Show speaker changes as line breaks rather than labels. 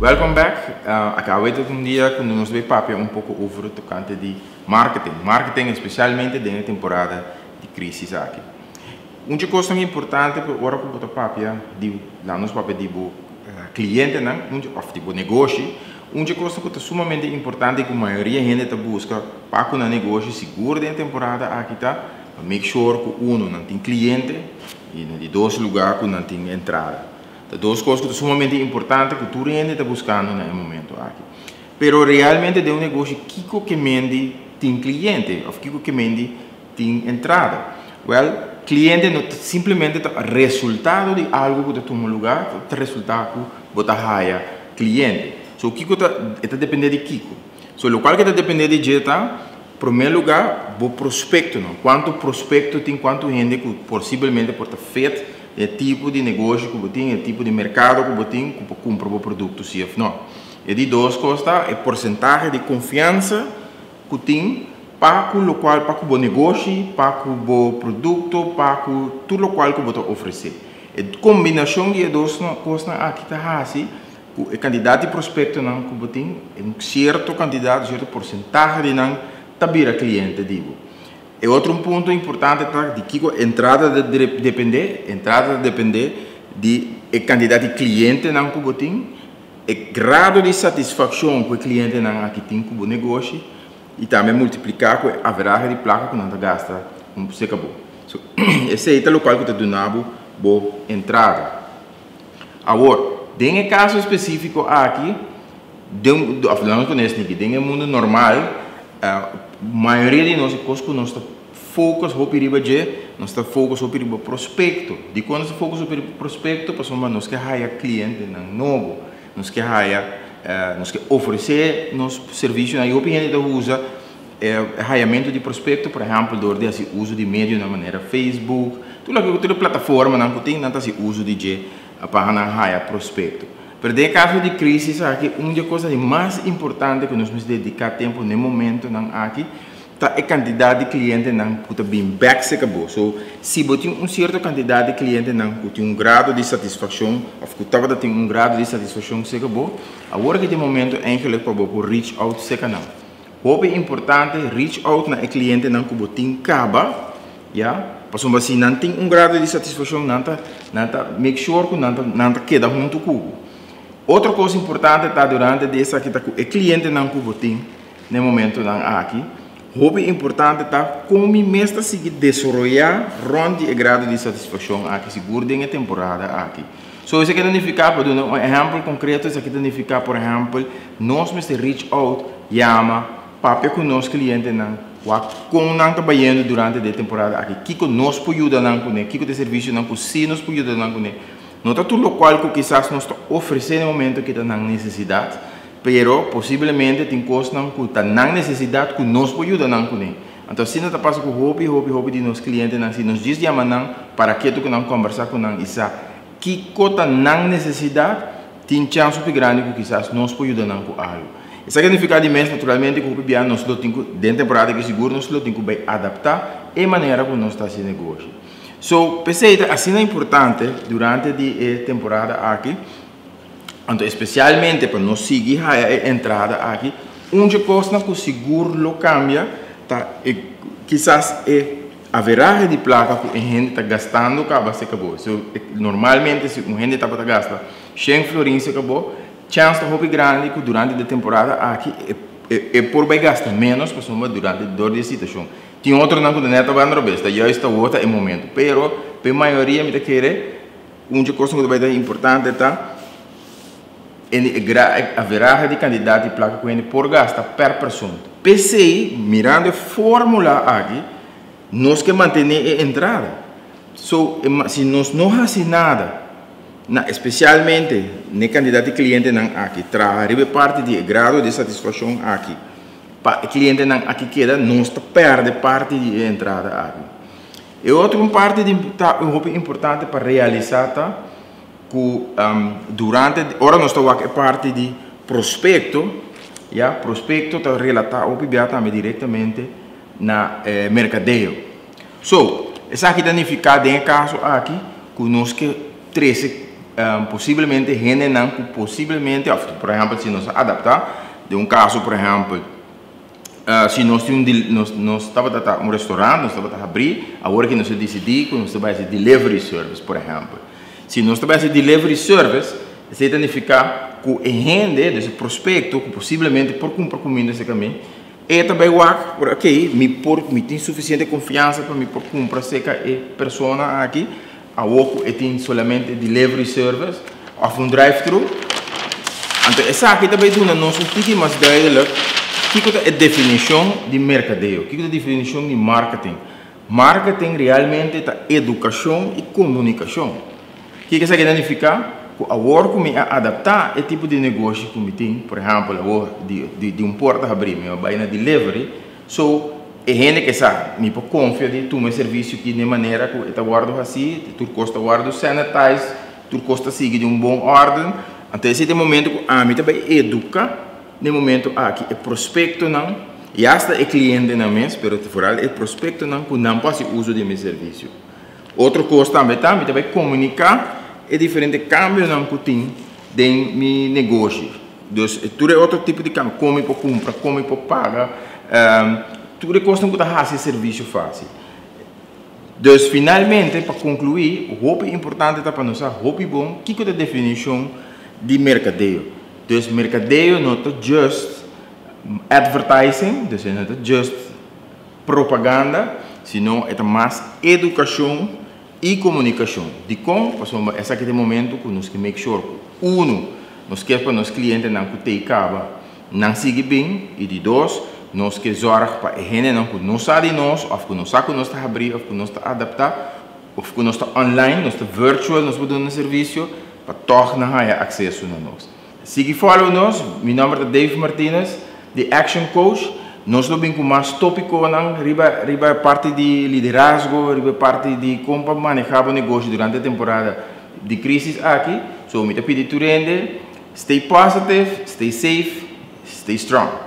Welcome back. Awe ta un dia ku nos ta papia un poko over tokante di marketing. Marketing espesialmente den e temporada di krísis aki. Un kos importante pa ora ku bo papia di laga nos papia di bo klientenan, òf di bo negoshi, un kos ku ta sumamente importante ku mayoria hende ta buska pa ku nan negoshi sigur den temporada aki ta make sure ku uno nan tin kliente i na di dos lugá ku nan tin entrada. Ta dos kos ku ta sumamente importante ku tur hende ta buskando na e momento aki. Pero realmente den un negoshi, kiko ke men di tin kliente òf kiko ke men di tin entrada? Well, kliente no simplemente ta resultado di algu ku ta tuma lugá, ta resultá ku bo ta haya kliente. So kiko ta ta dependé di kiko? So lokual ku ta dependé di dje ta, promé lugá, bo prospekto, no? Kuantu prospekto tin, kuantu hende ku posiblemente por ta fit e tipo di negoshi ku bo tin, e tipo di merkado ku bo tin, ku por kumpra bo produkto si òf no. E di dos kos ta e porsentahe di konfiansa ku tin pa ku lokual, pa ku bo negoshi, pa ku bo produkto, pa ku tur lokual ku bo ta ofresé. E kombinashon di e dos kosnan aki ta hasi ku e kantidat di prospektonan ku bo tin, un sierto kantidat, un sierto porsentahe di nan ta bira kliente di bo. E otro punto importante ta di kiko entrada ta dependé, entrada ta dependé di e kantidat di klientenan ku bo tin, e grado di satisfakshon ku e klientenan aki tin ku bo negoshi i tambe multipliká ku e averahe di plaka ku nan ta gasta serka bo. So, esei ta lokual ku ta duna bo bo entrada. Awor, den e kaso spesífiko aki, den, òf laga nos pone esaki, den e mundu normal, mayoria di nos kos ku nos ta focus hopi riba dje, nos ta focus hopi riba prospekto. Dikon nos ta focus hopi riba prospekto? Pasobra nos ke haya klientenan nobo, nos ke haya, nos ke ofresé nos servisionan i hopi hende ta usa hayamentu di prospekto, por ehèmpel dor di hasi uso di medionan manera Facebook, tur loke tur e plataformanan ku tin nan ta hasi uso di dje pa nan haya prospekto. Pero den e kaso di krísis aki, un di e kosnan di mas importante ku nos mester dediká tempu na e momentonan aki ta e kantidat di klientenan ku ta bin bèk serka bo. So, si bo tin un sierto kantidat di klientenan ku tin un grado di satisfakshon òf ku tabata tin un grado di satisfakshon serka bo, awor aki ta e momento eigenlijk pa bo por reach out serka nan. Hopi importante reach out na e klientenan ku bo tin kaba, ya, pasobra si nan tin un grado di satisfakshon nan ta make sure ku nan ta keda huntu ku bo. Otro kos importante ta durante di esaki ta ku e klientenan ku bo tin na e momentonan aki, hopi importante ta kon mi mes ta sigui desaroyá rònt di e grado di satisfakshon aki, sigur den e temporada aki. So esaki ta nifiká, pa duna un ehèmpel konkreto, esaki ta nifiká, por ehèmpel, nos mester reach out, yama, papia ku nos klientenan, wak kon nan ta bayendo durante di e temporada aki, kiko nos por yuda nan kuné, kiko ta e servisionan ku sí nos por yuda nan kuné. No ta tur lokual ku kisas nos ta ofresé na e momento ku ta nan nesesidat, pero posiblemente tin kosnan ku ta nan nesesidat ku nos por yuda nan kuné. Anto asina ta pasa ku hopi, hopi, hopi di nos klientenan, si nos djis yama nan para ketu ku nan, kombersá ku nan i sa kiko ta nan nesesidat, tin chans hopi grandi ku kisas nos por yuda nan ku algu. Esaki signifiká di mes naturalmente ku hopi bia nos lo tin ku, den temporada aki sigur nos lo tin ku bai adaptá e manera ku nos ta hasi negoshi. So, p'esei ta asina importante durante di e temporada aki, anto espesialmente pa nos sigui haya e entrada aki, un dje kosnan ku sigur lo kambia ta e kisas e averahe di plaka ku e hende ta gastando kaba serka bo. So, normalmente si un hende tabata gasta 100 florin serka bo, chèns ta hopi grandi ku durante di temporada aki e por bai gasta ménos pasobra durante dor di e situashon. Tin otronan ku ta nèt tabata robes, ta juist awor ta e momento. Pero pa e mayoria mi ta kere un dje kosnan ku ta bai ta importante ta e averahe di kantidat di plaka ku hende por gasta per persona. P'esei, mirando e fórmula aki, nos ke mantené e entrada. So, si nos no hasi nada, na espesialmente na e kantidat di klientenan aki, traha riba e parti di e grado di satisfakshon aki, pa e klientenan aki keda, nos ta pèrdè parti di e entrada aki. E otro parti di ta hopi importante pa realisá ta ku durante ora nos ta wak e parti di prospekto, ya, prospekto ta relatá hopi bia tambe direktamente na merkadeo. So, esaki ta nifiká den e kaso aki ku nos ke trese Posiblemente hendenan ku posiblemente, òf por ehèmpel si nos adaptá, den un kaso por ehèmpel, si nos tin un nos nos tabata ta un restaurant, nos tabata habrí, awor ku nos a disidí ku nos ta bai hasi delivery service, por ehèmpel. Si nos ta bai hasi delivery service, esei ta nifiká ku e hende, dus e prospekto ku posiblemente por kumpra kuminda serka mi, e ta bai wak por ok, mi por mi tin sufisiente konfiansa pa mi por kumpra serka e persona aki. Awor ku e tin solamente delivery service òf un drive-thru. Anto esaki ta bai duna nos un tiki mas duidelijk kiko ta e definishon di merkadeo, kiko ta e definishon di marketing. Marketing realmente ta edukashon i komunikashon. Kiko esaki ta nifiká? Ku awor ku mi a adaptá e tipo di negoshi ku mi tin, por ehèmpel awor di un porta habrí mi a bai na delivery, So, e hende ke sa, mi por konfia di tuma e servisio aki den manera ku e ta wòrdu hasí, tur kos ta wòrdu sanitized, tur kos ta sigui den un bon órden. Anto esei ta e momento ku ami ta bai eduká den e momento aki e prospektonan i asta e klientenan mes, pero foral e prospektonan ku nan por hasi uso di mi servisio. Otro kos tambe ta, mi ta bai komuniká e diferente kambionan ku tin den mi negoshi. Dus tur e otro tipo di cambio, con mi por cumpra, con mi por paga, tur e cosnan cu ta haci e servicio facil. Dus finalmente, pa conclui, hopi importante ta pa nos sa hopi bon kico ta e definicion di mercadeo. Dus mercadeo no ta just advertising, dus e no ta just propaganda, sino e ta mas educacion i komunikashon. Dikon? Pasobra esaki ta e momento ku nos ke make sure ku, unu, nos ke pa nos klientenan ku tei kaba nan sigui bin, i di dos, nos ke zòrg pa e hendenan ku no sa di nos òf ku no sa ku nos ta habrí òf ku nos ta adaptá òf ku nos ta online, nos ta virtual, nos por duna servisio, pa tòg nan haña akseso na nos. Sigui follow nos, mi nomber ta Dave Martinez, di Action Coach. Nos lo bin ku mas tópikonan riba riba e parti di liderazgo, riba e parti di kon pa manehá bo negoshi durante e temporada di krísis aki. So mi ta pidi tur hende, stay positive, stay safe, stay strong.